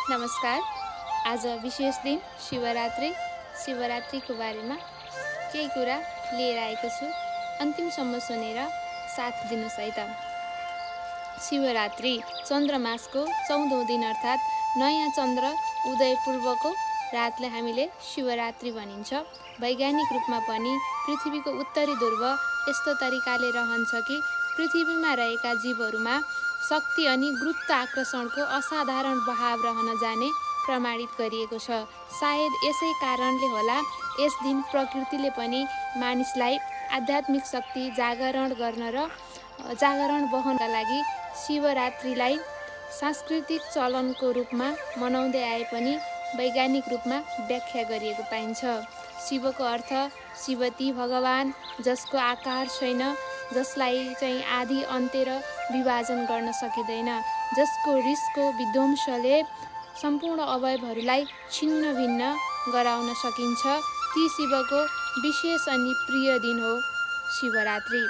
नमस्कार। आज विशेष दिन शिवरात्रिको बारेमा केही कुरा लिएर आएको छु। अन्तिमसम्म सुनेर साथ दिनुहोस् है त। शिवरात्रि चन्द्रमासको 14औं दिन अर्थात् नयाँ चन्द्र उदय पूर्वको रातलाई हामीले शिवरात्रि भनिन्छ। वैज्ञानिक रूपमा पनि पृथ्वीको उत्तरी ध्रुव यस्तो तरिकाले रहन्छ कि पृथ्वीमा रहेका जीवहरूमा शक्ति अनि गुरुत्व आकर्षणको असाधारण बहाव रहन जाने प्रमाणित गरिएको छ। सायद यसै कारणले होला यस दिन प्रकृतिले पनि मानिसलाई आध्यात्मिक शक्ति जागरण बहनका लागि शिवरात्रिलाई सांस्कृतिक चलनको रूपमा मनाउँदै आए पनि वैज्ञानिक रूपमा व्याख्या गरिएको पाइन्छ। शिवको अर्थ शिवती भगवान, जसको आकार छैन, जसलाई चाहिँ आदि अन्त्य र विभाजन गर्न सकिँदैन, जसको रिसको विध्वंसले सम्पूर्ण अवयवहरूलाई छिन्न भिन्न गराउन सकिन्छ, ती शिवको विशेष अनि प्रिय दिन हो शिवरात्रि।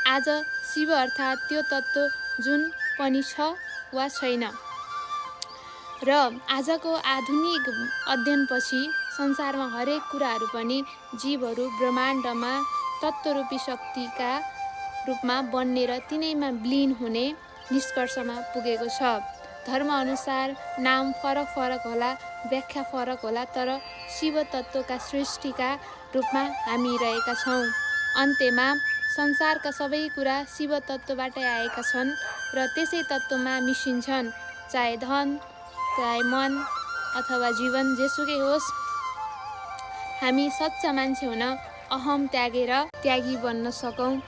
आज शिव अर्थात् त्यो तत्त्व जुन पनि छ वा छैन र आजको आधुनिक अध्ययनपछि संसारमा हरेक कुराहरू पनि जीवहरू ब्रह्माण्डमा तत्त्वरूपी शक्तिका रूपमा बन्नेर तिनैमा विलीन हुने निष्कर्षमा पुगेको छ। धर्मअनुसार नाम फरक होला, व्याख्या फरक होला, तर शिव तत्त्वका सृष्टिका रूपमा हामी रहेका छौँ। अन्त्यमा संसारका सबै कुरा शिव तत्त्वबाटै आएका छन् र त्यसै तत्त्वमा मिसिन्छन्। चाहे धन, चाहे मन अथवा जीवन, जेसुकै होस्, हामी सच्चा मान्छे हुन अहम त्यागेर त्यागी बन्न सकौँ।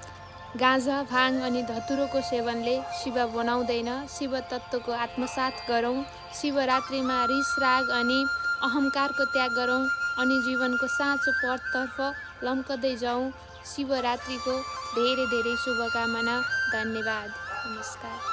गाँजा, भाङ अनि धतुरोको सेवनले शिव बनाउँदैन। शिव तत्त्वको आत्मसात गरौँ। शिवरात्रिमा रिस, राग अनि अहङ्कारको त्याग गरौँ अनि जीवनको साँचो पथतर्फ लम्कदै जाउँ। शिवरात्रिको धेरै धेरै शुभकामना। धन्यवाद। नमस्कार।